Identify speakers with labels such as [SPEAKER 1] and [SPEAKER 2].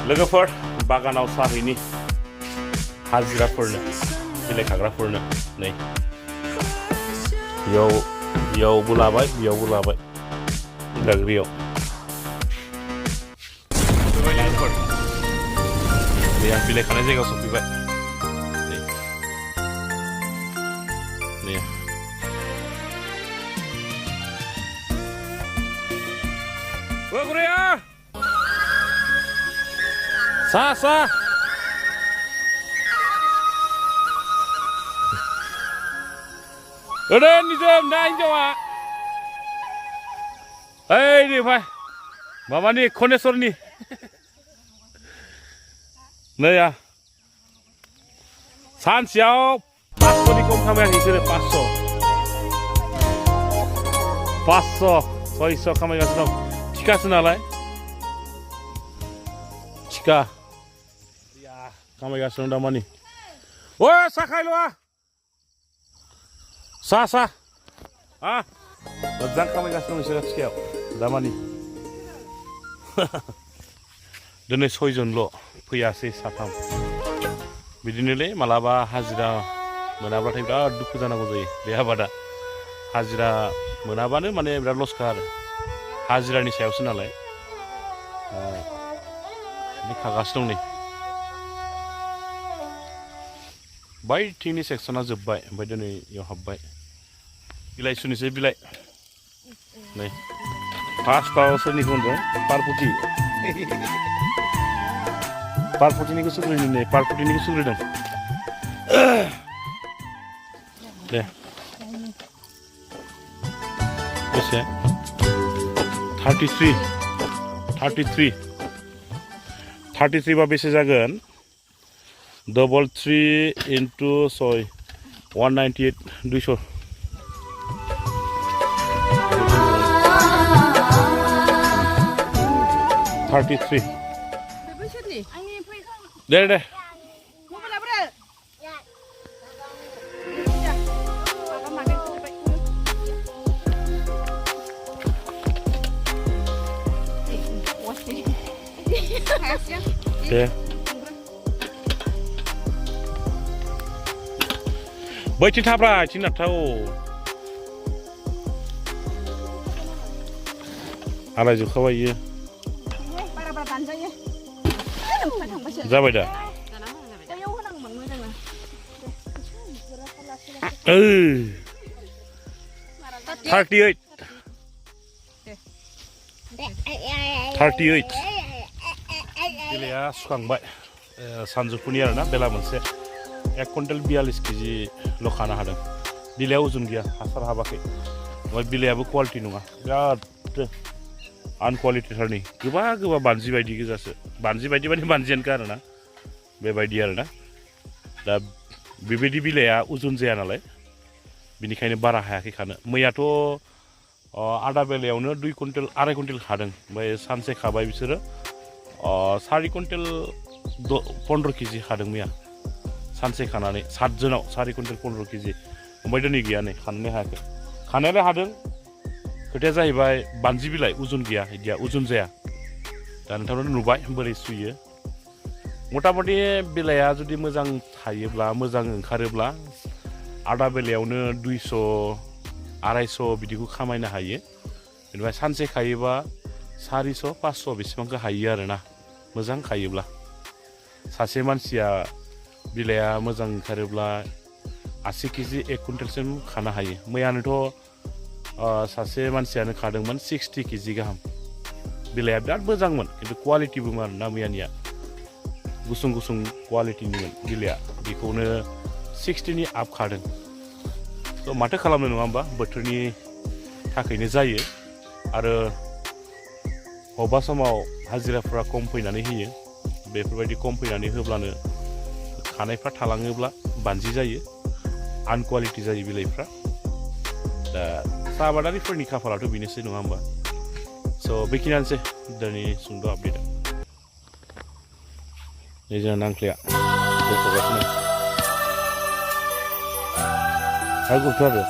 [SPEAKER 1] लोगोफोर बागानाव साहैनि हाजिराफोरनो बिलाइ खाग्राफोरनो नै बेयावबो लाबाय बेयावबो लाबाय गाग्रियाव लोगोफोर नै आं बिलाइ खानाय जायगायाव सफैबाय नै गुरैया सा udah nijem dah jawa nih pak mama nih konesor nih nah ya sansiyau 500 di kom kami yang isire 500 600 kami ngasih dong cika senalai cika ya kami ngasih dong damani wah sakai lu ah सा मोजां खामायगासिनो नोंसोरो थिखायाव दामानि दिनै 6 जनल' फैयासै साथाम बिदिनोलै मालाबा हाजिरा मोनाब्लाथाय बिराद दुखु जानांगौ जायो बे आबादा हाजिरा मोनाबानो माने बिराद लसखा आरो हाजिरानि सायावसो नालाय बे खागासिनो दं नै बायथिंनि सेक्सना जोब्बाय ओमफ्राय दिनै इयाव हाबबाय बिलाइ सुनिसै बिलाइ नै फार्स्टआव सोरनिखौ होनदों पारपुटिनिखौ सुग्रोदों नै पारपुटिनिखौ सुग्रोदों दे बेसे 33 बा बेसे जागोन double 3 into 198 200 33 deh deh Baik cinta apa? Cinta tahu. Ada juga kawan ya. Zabai dah. 38. 38. Bila sukangbay. Sanjukuni ada na bela monse. 1 quintal 42 केजि ल' खानो हादों बिलाइआ उजुन गैया हासार हाबाखै ओमफ्राय बिलाइआबो क्वालिटि नङा बिराद आनक्वालिटिथारनि गोबा बानजि बायदि गोजासो बानजि बायदि माने बानजियानोखा आरोना बेबायदि आरोना दा बेबायदि बिलाइआ उजुन जाया नालाय बिनिखायनो बारा हायाखै खानो मैयाथ' आदा बेलायावनो 2 कुंटल 2.5 कुंटल खादों ओमफ्राय सानसे खाबाय बिसोरो 4 कुंटल 15 केजि खादों मैया सानसे खानानै 7 जोनाव 4 कुंटल 15 केजि ओमफ्राय दिनै गैया नै खानोनो हायाखै खानायालाय हादों खोथाया जाहैबाय बानजि बिलाइ उजुन गैया इदिया उजुन जाया दा नोंथांमोन नुबाय बोरै सुयो मथा मथि बिलाइआ जुदि मोजां थायोब्ला मोजां ओंखारोब्ला आदा बेलायावनो 200 250 बिदिखौ खामायनो हायो बेनिफ्राय सानसे खायोबा 400 500 बेसेबांखौ हायो आरोना मोजां खायोब्ला सासे मानसिया बिलाइआ मोजां ओंखारोब्ला 80 केजि 1 कुंटलसिम खानो हायो मैयानोथ' सासे मानसियानो खादोंमोन 60 केजि गाहाम बिलाइआ बिराद मोजांमोन खिन्थु क्वालिटिबोमोन आरोना मैयानिया गुसुं क्वालिटिनिमोन बिलाइआ बेखौनो 60नि आप खादों थ' माथो खालामनो नङा होमबा बोथोरनि थाखायनो जायो आरो बबेबा समाव हाजिराफ्रा खम फैनानै होयो बेफोरबायदि खम फैनानै होब्लानो खानायफ्रा थालाङोब्ला बानजि जायो आनक्वालिटि जायो बिलाइफ्रा दा साहा आबादारिफोरनि खाफालाथ' बेनोसै नङा होमबा स' बेखिनियानोसै दिनै सुंद' आपडेटआ नै जोंना नांख्लिया गथ'गासिनो आरो गथ'आरो